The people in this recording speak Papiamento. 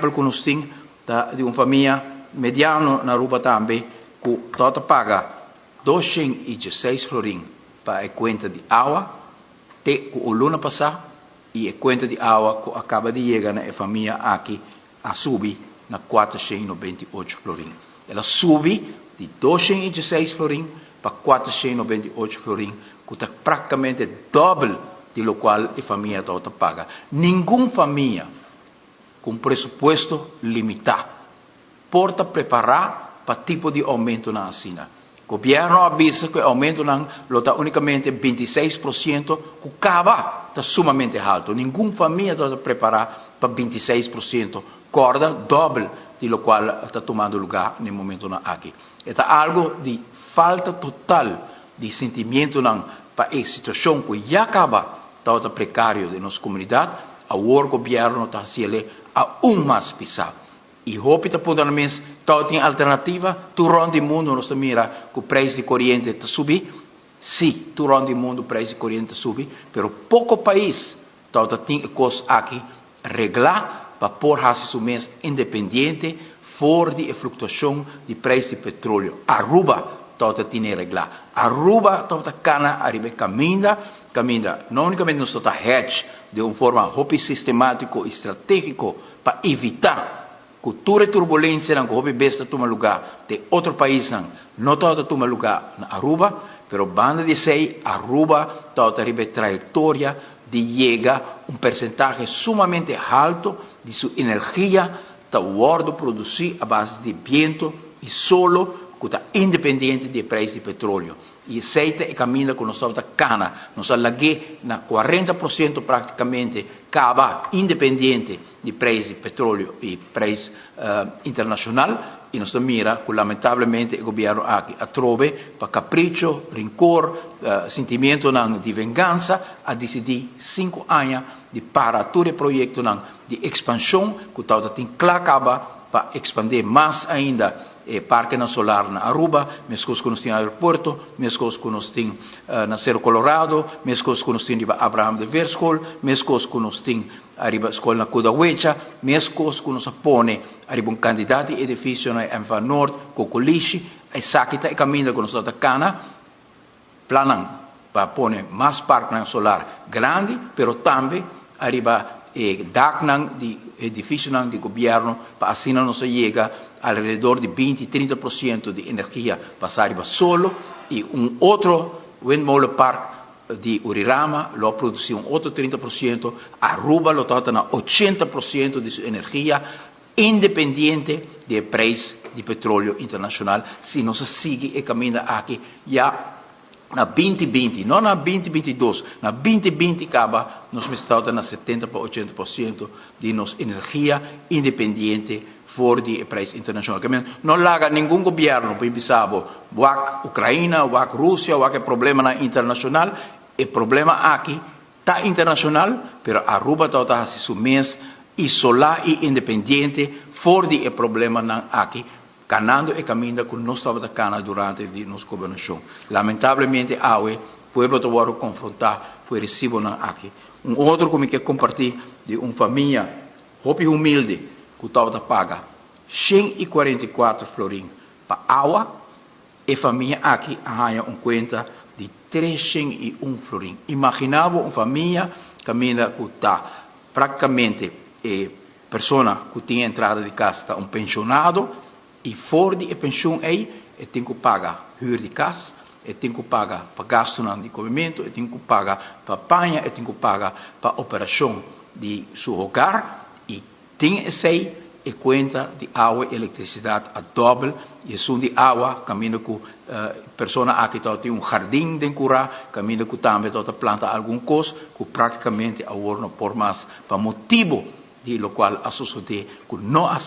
Ehempel cu nos tin ta di un famia mediano na Aruba tambe cu ta paga 216 florin pa e cuenta di awa te cu luna pasa, y e cuenta di awa cu a caba di yega na e famia aki a subi na 498 florin. El a subi di 216 florin pa 498 florin, cu ta practicamente dobel di locual e famia ta paga. Ningun famia cu un presupuesto limita por ta prepara pa tipo di aumentonan asina. Gobierno a bisa cu e aumentonan lo ta unicamente 26%, cu caba ta sumamente halto. Ningun famia ta prepara pa 26%, corda, dobel di locual ta tumando luga na e momentonan aki. E ta algo di falta total di sentimentonan pa e situacion cu ya caba ta precario di nos comunidad. Awor gobierno ta haci'e aun mas pisa. Y hopi ta puntra nan mes, tin alternativa? Tur rond di mundo nos mira cu prijs di coriente ta subi. Si, tur rond di mundo prijs di coriente ta subi, pero poco pais tin cos aki regla pa por haci su mes independiente for di fluctuacion di prijs di petroleo. Aruba tin regla. Aruba ta cana ariba caminda, caminda. No unicamente nos ta hedge di un forma hopi sistematico y strategico pa evita cu tur turbulencianan cu hopi bes ta tuma luga den otro paisnan no ta tuma luga na Aruba, pero banda di esey Aruba ta ariba trayectoria di yega un porcentahe sumamente halto di su energia ta wordo produci a base di biento y solo, cu ta independiente di prijs di petroleo. Y esey ta e caminda cu nos ta cana, nos a lag'e na 40% practicamente caba independiente di prijs di petroleo y prijs internacional, y nos mira cu lamentablemente e gobierno aki atrobe pa capricho, rencor, sentimentonan di venganza a dicidi 5 aña di para tur e proyectonan di expansion cu tin cla caba pa expande mas ainda parke solar na Aruba, mescos cu nos tin na aeropuerto, mescos cu nos tin na Cerro Colorado, mescos cu nos tin na Abraham de Veer School, mescos cu nos tin ariba scol na Kudawecha, mescos cu nos pone ariba un cantidad di edificio na MFA Noord, Cocolishi. Esaki ta e caminda cu nos ta cana, plannan pa pone mas parke solar grandi, pero tambe ariba daknan di edificionan di gobierno, pa asina nos yega alrededor di 20, 30% di energia pasa ariba solo, y un otro windmolen park di Urirama lo produci un otro 30%. Aruba lo ta na 80% di su energia independiente di prijs di petroleo internacional, si nos sigui e caminda aki. Ya na 2020, no na 2022, na 2020 caba nos ta na 70 pa 80% di nos energia independiente for di prijs internacional. No laga ningun gobierno pa pensa, wak Ucrania, wak Rusia, wak problema internacional. E problema aki ta internacional, pero Aruba ta su mes isola y independiente for di e problemanan aki, canando e caminda cu nos tabata cana durante di nos gobernacion. Lamentablemente, awe pueblo ta wordo confronta cu e recibonan aki. Un otro cu mi kier comparti di un famia hopi humilde cu tabata paga 144 florin pa awa, e famia aki a haya un cuenta di 301 florin. Imagina un famia caminda cu ta practicamente e persona cu tin entrada di cas ta un pensionado y for di e pensioen ey e tin cu paga huur di cas, e tin cu paga pa gasto di comemento, e tin cu paga pa paña, e tin cu paga pa operacion di su hogar, y tin esey e cuenta di awa y electricidad a dobel, y esun di awa, caminda cu persona aki tin un jardin den cura, caminda cu tambe ta planta algun cos, cu practicamente awor no por mas pa motibo di locual a sucede cu no a